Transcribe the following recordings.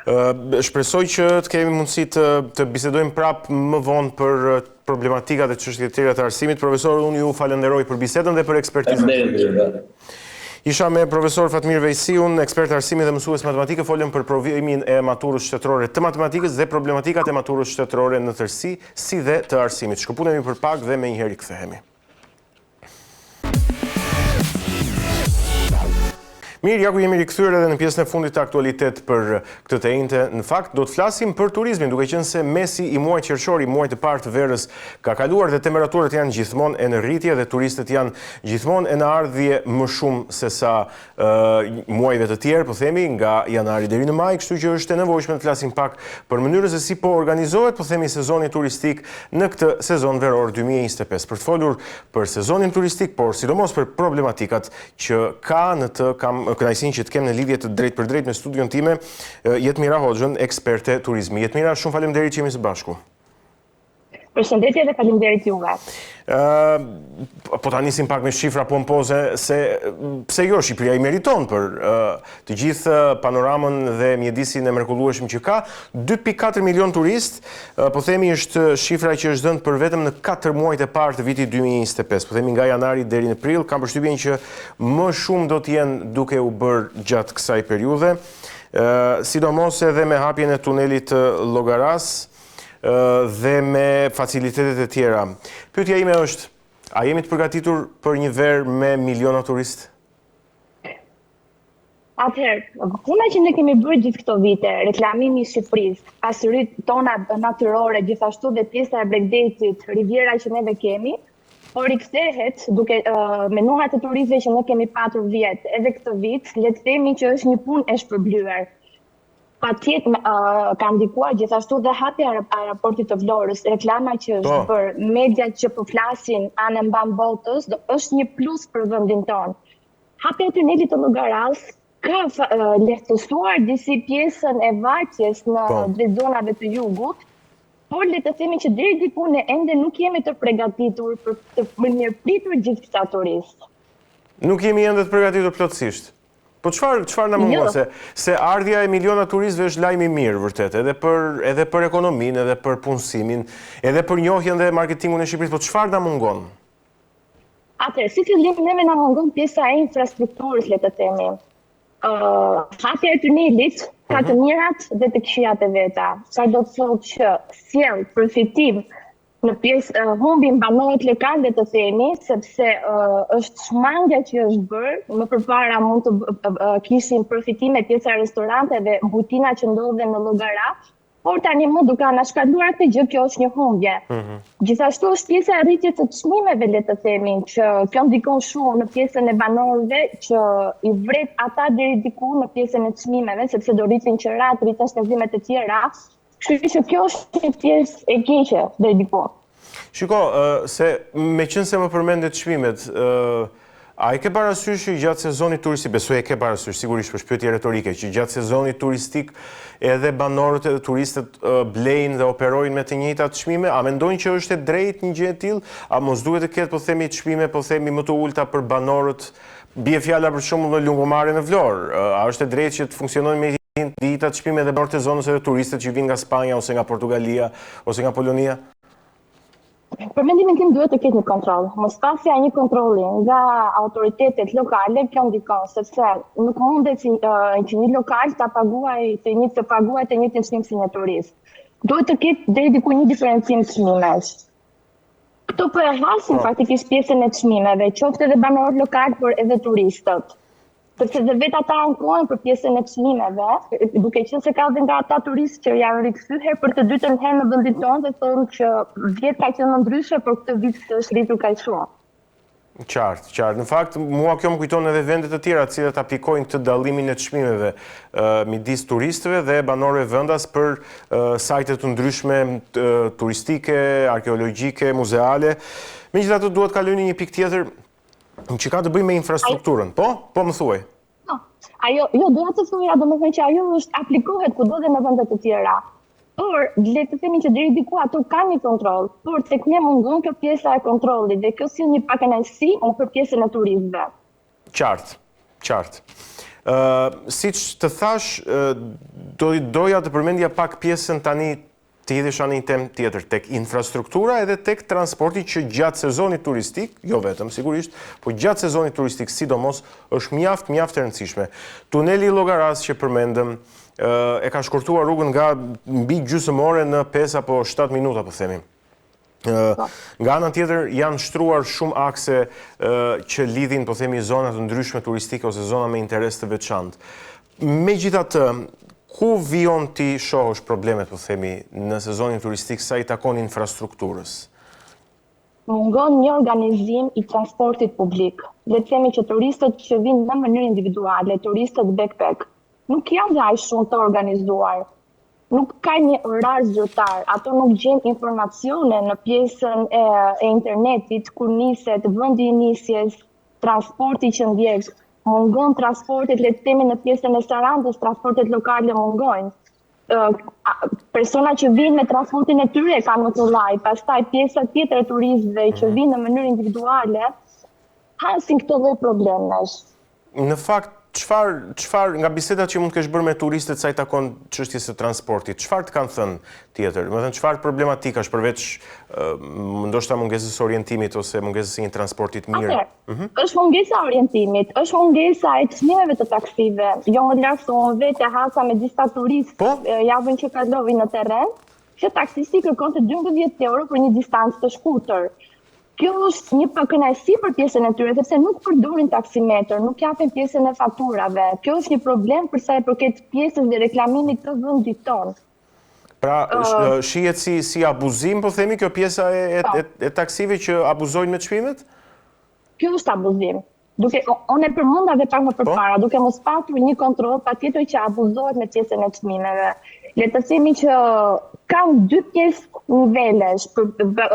Shpresoj që të kemi mundësi të të bisedojmë prapë më vonë për problematikat e çështjet e tjera të arsimit. Profesor, unë ju falënderoj për bisedën dhe për ekspertizën. Isha me profesor Fatmir Vejsiun, ekspert arsimi dhe mësues matematike, folëm për provimin e maturës shtetërore të matematikës dhe problematikat e maturës shtetërore në tërësi, si dhe të arsimit. Shkëputemi për pak dhe menjëherë rikthehemi. Mirë, ja ku jemi rikthyer edhe në pjesën e fundit të aktualitet për këtë të enjte. Në fakt, do të flasim për turizmin, duke qenë se mesi i muajit qershor, i muajit të parë të verës ka kaluar dhe temperaturat janë gjithmonë e në rritje dhe turistët janë gjithmonë e në ardhje më shumë se sa muajve të tjerë, po themi, nga janari deri në maj, kështu që është e nevojshme të flasim pak për mënyrën se si po organizohet, po themi, sezoni turistik në këtë sezon veror 2025. Për të folur për sezonin turistik, por sidomos për problematikat që ka në të, kam kënaqësinë që të kem në lidhje të drejtpërdrejtë me studion time, Jetmira Hoxhën, eksperte turizmi. Jetmira, shumë faleminderit që jemi së bashku. Përshëndetje dhe faleminderit juve. Ë po ta nisim pak me shifra pompoze se pse jo Shqipëria i meriton për të gjithë panoramën dhe mjedisin e mrekullueshëm që ka. 2.4 milion turistë, po themi është shifra që është dhënë për vetëm në 4 muajt e parë të vitit 2025. Po themi nga janari deri në prill, kam përshtypjen që më shumë do të jenë duke u bërë gjatë kësaj periudhe. Ë sidomos edhe me hapjen e tunelit të Llogarasë, dhe me facilitetet e tjera. Pyetja ime është, a jemi të përgatitur për një verë me miliona turistë? Atëherë, puna që ne kemi bërë gjithë këto vite, reklamimi i Shqipërisë, pasuritë tona natyrore, gjithashtu dhe pjesa e bregdetit, riviera që neve kemi, po rikthehet duke uh, me numrat e turistëve që ne kemi patur vjet, edhe këtë vit, le të themi që është një punë e shpërblyer. Patjetër ka ndikuar gjithashtu dhe hapja e aeroportit të Vlorës, reklama që është po. bërë, mediat që po flasin anë e mbanë botës, do, është një plus për vendin tonë. Hapja e tunelit të Llogarasë ka lehtësuar disi pjesën e vartjes në po. drejt zonave të jugut, por le të themi që deri diku ne ende nuk jemi të pregatitur për të mirëpritur gjithë këta turistë. Nuk jemi ende të përgatitur plotësisht. Po çfarë çfarë na mungon jo. se se ardhja e miliona turistëve është lajm i mirë vërtet, edhe për edhe për ekonominë, edhe për punësimin, edhe për njohjen dhe marketingun e Shqipërisë, po çfarë na mungon? Atëherë, si fillim neve na mungon pjesa e infrastrukturës, le të themi. Ë uh, hapja e tunelit ka të mhm. mirat dhe të këqijat e veta. Çfarë do të thotë që sjell përfitim në pjesë uh, humbin banorët lokal le të themi, sepse uh, është shmangia që është bërë, më përpara mund të uh, kishin përfitime pjesa e restoranteve, bujtina që ndodhen në Llogara, por tani më duke anashkaluar këtë gjë, kjo është një humbje. Mm -hmm. Gjithashtu është pjesa e rritjes së çmimeve, le të themi, që kjo ndikon shumë në pjesën e banorëve që i vret ata deri diku në pjesën e çmimeve, sepse do rritin qiratë, rriten shpenzimet e tjera, Kështu që kjo është një pjesë e keqe deri diku. Shiko, se meqenëse më përmende çmimet, a e ke parasysh që gjatë sezonit turistik, besoj e ke parasysh, sigurisht është pyetje retorike, që gjatë sezonit turistik edhe banorët edhe turistët blejnë dhe operojnë me të njëjtat çmime, a mendon që është e drejtë një gjë e tillë? A mos duhet të ketë, po themi, çmime, po themi, më të ulëta për banorët, bie fjala për shembull në Lungomare në Vlorë, a është e drejtë që të funksionojnë me të njëjtat çmime edhe banorët e zonës edhe turistët që vijnë nga Spanja ose nga Portugalia ose nga Polonia? Për mendimin tim duhet të ketë një kontroll. Mospasja e një kontrolli nga autoritetet lokale kjo ndikon sepse nuk mundet që, që një lokal ta paguajë të një të paguajë të njëjtin çmim si një turist. Duhet të ketë deri diku një diferencim çmimesh. Këto po e hasin po. faktikisht pjesën e çmimeve, qoftë edhe banorët lokal, por edhe turistët. Sepse dhe vetë ata ankohen për pjesën e çmimeve, duke qenë se ka dhe nga ata turistë që janë rikthyer për të dytën herë në vendin tonë dhe thonë që vjet ka qenë më ndryshe, por këtë vit pse është rritur kaq shumë. Qartë, qartë. Në fakt, mua kjo më kujton edhe vende të tjera të cilat aplikojnë këtë dallimin e çmimeve midis turistëve dhe banorëve vendas për sajte të ndryshme turistike, arkeologjike, muzeale. Megjithatë, dua të kaloj në një pikë tjetër që ka të bëjë me infrastrukturën. Po? Po më thuaj. Po. Ajo, jo, doja të thoja, domethënë që ajo është aplikohet kudo dhe në vende të tjera. Por, le të themi që deri diku ato kanë një kontroll, por tek ne mungon kjo pjesa e kontrollit dhe kjo sjell një pakënaqësi në për pjesën e turistëve. Qartë, qartë. Siç të thashë, do doja të përmendja pak pjesën tani të hidhesha në një temë tjetër, tek infrastruktura edhe tek transporti që gjatë sezonit turistik, jo vetëm sigurisht, po gjatë sezonit turistik sidomos është mjaft mjaft e rëndësishme. Tuneli i Llogarasë që përmendëm e ka shkurtuar rrugën nga mbi gjysmë ore në 5 apo 7 minuta po themi. Po. Nga ana tjetër janë shtruar shumë akse që lidhin, po themi, zona të ndryshme turistike ose zona me interes të veçantë. Megjithatë, ku vijon t'i shohësh problemet, po themi, në sezonin turistik sa i takon infrastrukturës? Mungon një organizim i transportit publik. Le të themi që turistët që vijnë në mënyrë individuale, turistët backpack, nuk janë dhe aq shumë të organizuar. Nuk ka një orar zyrtar, ato nuk gjejnë informacione në pjesën e, e internetit kur niset, vendi i nisjes, transporti që ndjek. Mungon transportet, le të themi në pjesën e Sarandës, transportet lokale mungojnë. Persona që vijnë me transportin e tyre e kanë më kollaj, pastaj pjesa tjetër e turistëve që mhm. vijnë në mënyrë individuale hasin këto lloj problemesh. Në fakt, çfarë, çfarë, nga bisedat që mund të kesh bërë me turistët sa i takon çështjes së transportit, çfarë të kanë thënë tjetër? Domethënë çfarë problematikash përveç ndoshta mungesës së orientimit ose mungesës së një transporti të mirë? Atëherë, mhm. është mungesa e orientimit, është mungesa e çmimeve të taksive. Jo më larg se unë vetë hasa me disa turistë po? javën që kaloi në terren, që taksisti kërkonte 12 euro për një distancë të shkurtër. Kjo është një pakënaqësi për pjesën e tyre, sepse nuk përdorin taksimetër, nuk japin pjesën e faturave. Kjo është një problem për sa i përket pjesës dhe reklamimit të vendit tonë. Pra, uh, shihet si, si abuzim, po themi, kjo pjesa e, e, po. e, e taksive që abuzojnë me çmimet? Kjo është abuzim. Duke, unë e përmenda dhe pak më po. përpara, duke mos patur një kontroll, patjetër që abuzohet me pjesën e çmimeve. Le të themi që kanë dy pjesë nivelesh për,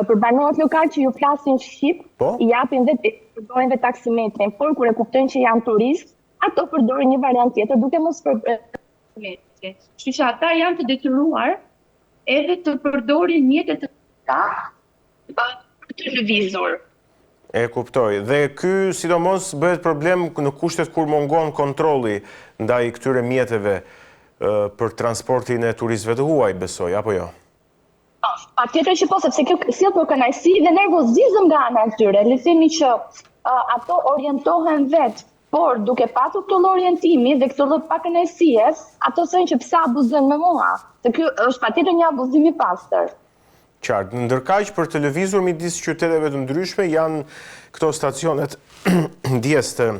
për banorët lokal që ju flasin shqip, po? i japin dhe përdorin dhe taksimetrin, por kur e kuptojnë që janë turistë, ato përdorin një variant tjetër duke mos për Kështu që ata janë të detyruar edhe të përdorin mjete të tjera për të lëvizur. E kuptoj. Dhe ky sidomos bëhet problem në kushtet kur mungon kontrolli ndaj këtyre mjeteve për transportin e turistëve të huaj, besoj, apo jo? Po, patjetër që po, sepse kjo sjell pakënaqësi dhe nervozizëm nga ana e tyre. Le të themi që uh, ato orientohen vetë, por duke patur këtë lloj orientimi dhe këtë lloj pakënaqësie, ato thonë që pse abuzojnë me mua. Se ky është patjetër një abuzim i pastër. Qartë. Ndërkaq për të lëvizur midis qyteteve të ndryshme janë këto stacionet ndjesë të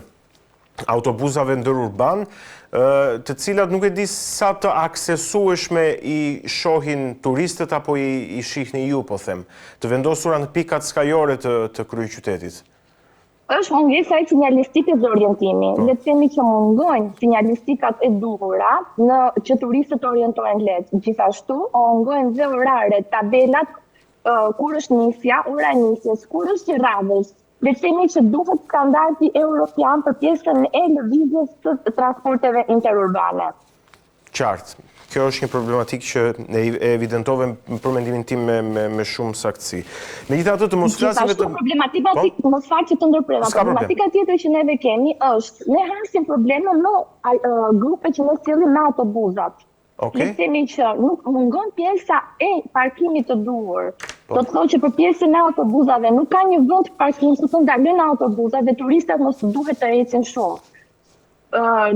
autobuzave ndërurban, të cilat nuk e di sa të aksesueshme i shohin turistët apo i, i shihni ju, po them, të vendosura në pikat skajore të, të kryeqytetit. Është mungesa e sinjalistikës dhe orientimi. Po. Le të themi që mungojnë sinjalistikat e duhura në që turistët të orientohen lehtë. Gjithashtu, mungojnë dhe oraret, tabelat, uh, kur është nisja, ora e nisjes, kur është i radhës. Le të themi që duhet standardi europian për pjesën e lëvizjes së transporteve interurbane. Qartë. Kjo është një problematikë që e evidentove për mendimin tim me, me, me shumë saktësi. Megjithatë të mos flasim vetëm... Problematika, po? Më fal që të ndërpreva, problematika tjetër që neve kemi është, ne hasim probleme me grupe që ne sjellim me autobuzat. Okay. Le të themi që nuk mungon pjesa e parkimit të duhur. Po. Do të thotë që për pjesën e autobuzave nuk ka një vend parkim ku të ndalojnë autobuzat dhe turistët mos duhet të ecin shumë.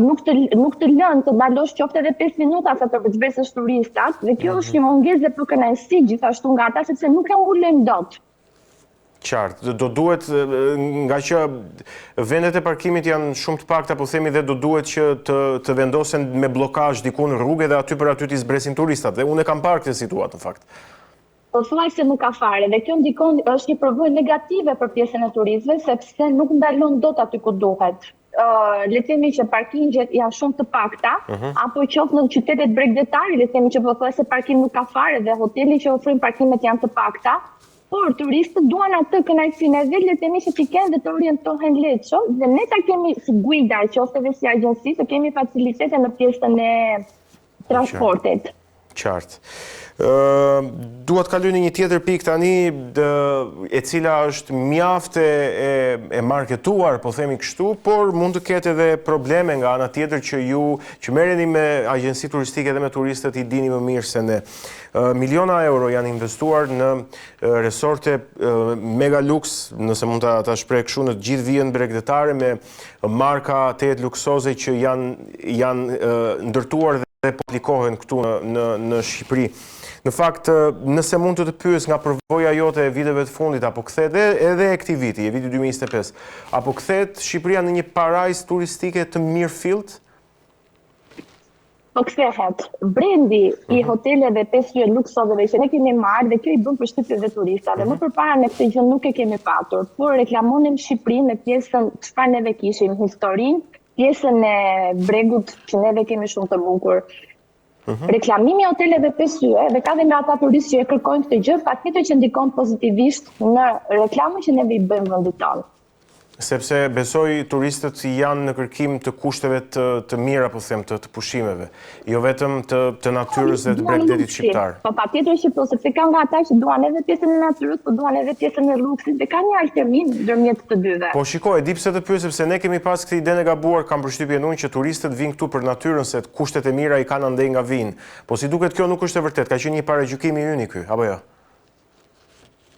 nuk të nuk të lënë të ndalosh qoftë edhe 5 minuta sa të zbresësh turistat dhe kjo është një mhm. mungesë dhe pakënaqësi gjithashtu nga ata sepse nuk e mbulojmë dot. Qartë, do duhet nga që vendet e parkimit janë shumë të pakta, po themi dhe do duhet që të, të vendosen me bllokazh diku në rrugë dhe aty për aty t'i zbresin turistat. Dhe unë e kam parë këtë situatë në fakt. Pothuajse nuk ka fare dhe kjo ndikon është një përvojë negative për pjesën e turistëve sepse nuk ndalon dot aty ku duhet. Uh, le të themi që parkingjet janë shumë të pakta, uh mhm. -huh. apo qoftë në qytetet bregdetare, le të themi që pothuajse parkim nuk ka fare dhe hotelet që ofrojnë parkimet janë të pakta, por turistët duan atë kënaqësinë e vet, le të themi që t'i kenë dhe të orientohen lehtësisht dhe ne ta kemi si guida, qoftë edhe si agjenci, të kemi facilitete në pjesën e transportit. Qartë. Dua të kaloj në një tjetër pikë tani, e cila është mjaft e, e, e marketuar, po themi kështu, por mund të ketë edhe probleme nga ana tjetër që ju që merreni me agjenci turistike dhe me turistët i dini më mirë se ne. Miliona euro janë investuar në resorte mega luks, nëse mund ta ta shpreh kështu në të gjithë vijën bregdetare me marka tejet luksoze që janë janë ndërtuar dhe po aplikohen këtu në në në Shqipëri. Në fakt, nëse mund të të pyes nga përvoja jote e viteve të fundit apo kthehet edhe edhe e këtij viti, e vitit 2025, apo kthehet Shqipëria në një parajsë turistike të mirëfilltë? Po kthehet. Brendi i mhm. hoteleve 5 yje luksozeve që ne kemi marrë dhe kjo i bën përshtypje dhe turistave. Mm -hmm. Më përpara ne këtë gjë nuk e kemi patur, por reklamonim Shqipërinë me pjesën çfarë neve kishim, historinë, pjesën e bregut që neve kemi shumë të bukur. Mm -hmm. Reklamimi i hoteleve 5 yje dhe ka dhe nga ata turistë që e kërkojnë këtë gjë, patjetër që ndikon pozitivisht në reklamën që neve i bëjmë vendit tonë. Sepse besoj turistët janë në kërkim të kushteve të të mira, po them, të të pushimeve, jo vetëm të të natyrës dhe të bregdetit shqiptar. Po patjetër që po, sepse ka nga ata që duan edhe pjesën e natyrës, po duan edhe pjesën e luksit dhe ka një alternim ndërmjet të dyve. Po shiko, e di pse të pyes, sepse ne kemi pas këtë idenë e gabuar, kam përshtypjen unë që turistët vijnë këtu për natyrën se kushtet e mira i kanë andej nga vijnë. Po si duket kjo nuk është e vërtetë, ka qenë një paragjykim i yni ky, apo jo?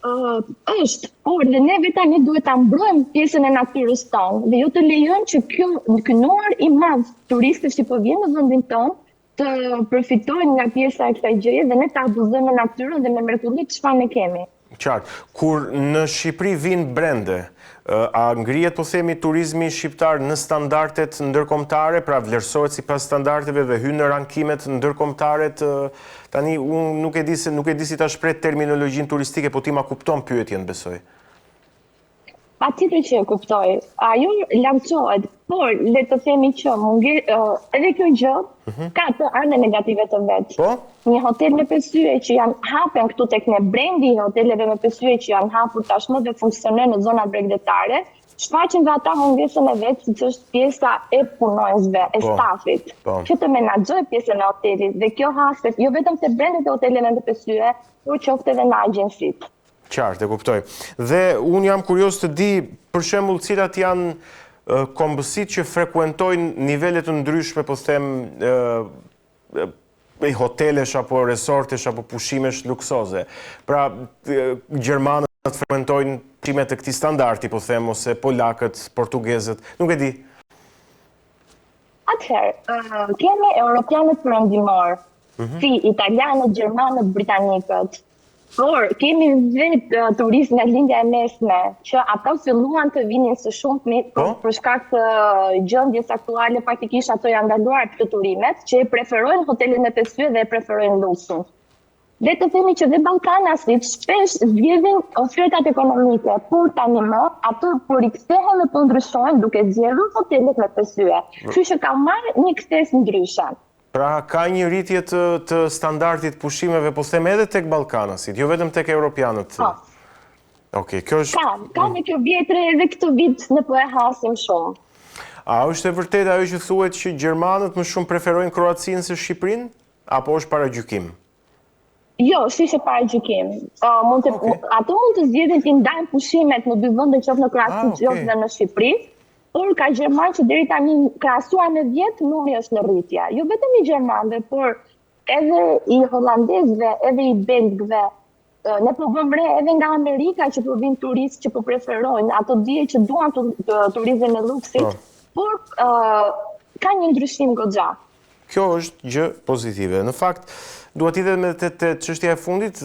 Uh, është, por dhe neve tani duhet ta mbrojmë pjesën e natyrës tonë dhe jo të lejojmë që kjo ky numër i madh turistësh që po vjen në vendin tonë të përfitojnë nga pjesa e kësaj gjëje dhe ne të abuzojmë me natyrën dhe me mrekullitë çfarë ne kemi. Qartë. Kur në Shqipëri vijnë brende, a ngrihet po themi turizmi shqiptar në standardet ndërkombëtare, pra vlerësohet sipas standardeve dhe hyn në rankimet ndërkombëtare të Tani unë nuk e di se nuk e di si ta shpreh terminologjinë turistike, po ti ma kupton pyetjen, besoj. Patjetër që e kuptoj. Ajo lançohet, por le të themi që munge, edhe kjo gjë mm -hmm. ka të anën negative të vet. Po? Një hotel me pesë yje që janë hapen këtu tek ne brendi i hoteleve me pesë yje që janë hapur tashmë dhe funksionojnë në zonat bregdetare, shfaqin dhe ata mungesën e vet, siç është pjesa e punonjësve, e po, stafit, po. që të menaxhojë pjesën e hotelit dhe kjo haset jo vetëm te brendet e hoteleve me pesë yje, por qoftë edhe në agjencitë. Qartë, e kuptoj. Dhe unë jam kurioz të di, për shembull, cilat janë kombësitë që frekuentojnë nivele të ndryshme, po them, hotelesh apo resortesh apo pushimesh luksoze. Pra, gjermanët frekuentojnë pushime të këtij standardi, po them, ose polakët, portugezët, nuk e di. Atëherë, kemi europianët perëndimorë, mhm. si italianët, gjermanët, britanikët. Por, kemi vetë turistë nga lindja e mesme, që ato filluan të vinin së shumtmi, po? për shkak të gjendjes aktuale, faktikisht ato janë ndaluar fluturimet, që e preferojnë hotelin me pesë yje dhe e preferojnë luksin. Le të themi që dhe ballkanasit shpesh zgjedhin ofertat ekonomike, por tani më ato po rikthehen dhe po ndryshojnë duke zgjedhur hotelet me pesë yje. Kështu që ka marrë një kthesë ndryshe. Pra ka një rritje të të standardit të pushimeve, po them edhe tek ballkanasit, jo vetëm tek europianët. Po. Okej, kjo është Ka, ka dhe kjo vjet re edhe këtë vit ne po e hasim shumë. A është e vërtetë ajo që thuhet që gjermanët më shumë preferojnë Kroacinë se Shqipërinë? Apo është paragjykim? Jo, s'është paragjykim. Uh, mund të, okay. Ato mund të zgjedhin t'i ndajnë pushimet në dy vende, qoftë në Kroaci, ah, okay. qoftë dhe në Shqipëri, por ka gjermanë që deri tani krahasuar me vjet numri është në rritje. Jo vetëm i gjermanëve, por edhe i holandezëve, edhe i belgëve. Ne po vëmë re edhe nga Amerika që po vijnë turistë që po preferojnë, ato dije që duan të, të, turizmin e luksit, po. por uh, ka një ndryshim goxha. Kjo është gjë pozitive. Në fakt, dua të lidhem edhe te çështja e fundit,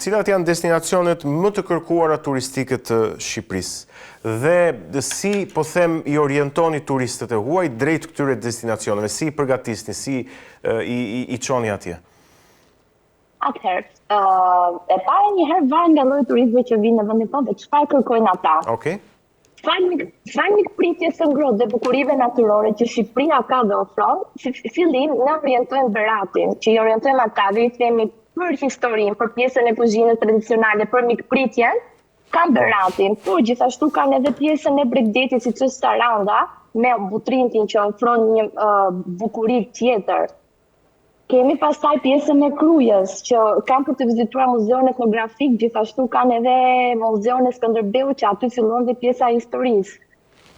cilat janë destinacionet më të kërkuara turistike të Shqipërisë? Dhe si, po them, i orientoni turistët e huaj drejt këtyre destinacioneve, si i përgatisni, si i i çoni atje? Atëherë, e para një herë varet nga lloji i turistëve që vijnë në vendin tonë dhe çfarë kërkojnë ata. Okej. Falë falë mikpritjes së ngrohtë dhe bukurive natyrore që Shqipëria ka dhe ofron, si fillim ne orientojmë Beratin, që i orientojmë ata dhe i themi për historinë, për pjesën e kuzhinës tradicionale, për mikpritjen, kanë Beratin, por gjithashtu kanë edhe pjesën e bregdetit siç është Saranda, me Butrintin që ofron një uh, bukuri tjetër. Kemi pastaj pjesën e Krujës, që kanë për të vizituar muzeun etnografik, gjithashtu kanë edhe muzeun e Skënderbeut, që aty fillon dhe pjesa e historisë.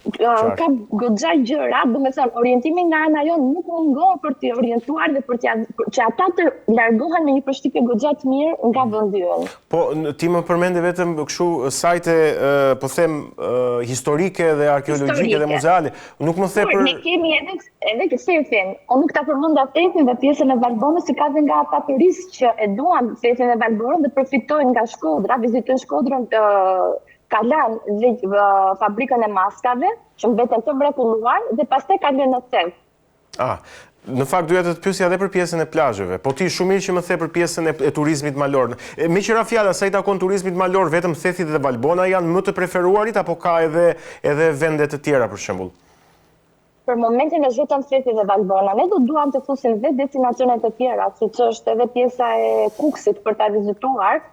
Ka goxha gjëra, domethënë, orientimi nga ana jonë nuk mungon për t'i orientuar dhe për t'ja, që ata të largohen me një përshtypje goxha të mirë nga vendi ynë. Po, ti më përmende vetëm kështu sajte, po them, historike dhe arkeologjike dhe muzeale. Nuk më the për... Ne kemi edhe, edhe Thethin. Unë nuk ta përmenda Thethin dhe pjesën e Valbonës që ka dhe nga ata turistë që e duan Thethin e Valbonën dhe përfitojnë nga Shkodra, vizitojnë Shkodrën kalanë dhe fabrikën e maskave, që mbeten të mrekulluar, dhe pastaj kalojnë në Theth. Ah, në fakt doja të të pyesja edhe për pjesën e plazheve, po ti shumë mirë që më the për pjesën e, e turizmit malor. Meqë ra fjala, sa i takon turizmit malor, vetëm Thethi dhe Valbona janë më të preferuarit, apo ka edhe, edhe vende të tjera, për shembull? Për momentin është vetëm Thethi dhe Valbona. Ne do duam të fusim dhe destinacione të tjera, siç është edhe pjesa e Kukësit për ta vizituar,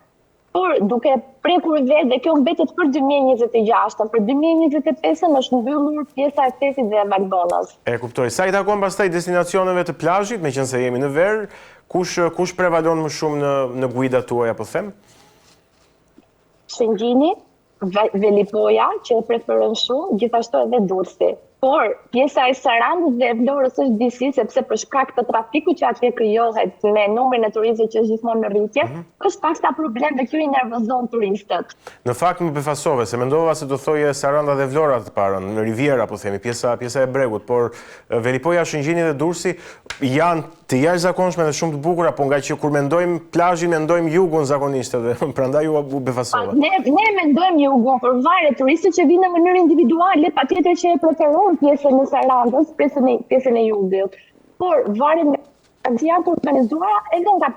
Por duke prekur vetë dhe kjo mbetet për 2026-ën, për 2025-ën është mbyllur pjesa e Thethit dhe e Valbonës. E kuptoj. Sa i takon pastaj destinacioneve të plazhit, meqenëse jemi në verë, kush kush prevalon më shumë në në guidat tuaja, po them? Shëngjini, Velipoja, që e preferojnë shumë, gjithashtu edhe Durrësi. Por, pjesa e Sarandës dhe e Vlorës është disi, sepse për shkak të trafikut që atje krijohet me numrin e turistëve që është gjithmonë në rritje, mm -hmm. është paksa problem dhe kjo i nervozon turistët. Në fakt më befasove, se mendova se do thoje Saranda dhe Vlora të parën, në Riviera, po themi, pjesa, pjesa e bregut, por Velipoja, Shëngjini dhe Durrësi janë të jashtëzakonshme dhe shumë të bukura, po ngaqë kur mendojmë plazhin, mendojmë jugun zakonisht edhe, prandaj u, u befasova. Ne, ne mendojmë jugun, por varet turistët që vijnë në mënyrë individuale, patjetër që e preferojnë pjesën e Sarandës, pjesën e, pjesën e jugut. Por varet nga si janë të organizuara edhe nga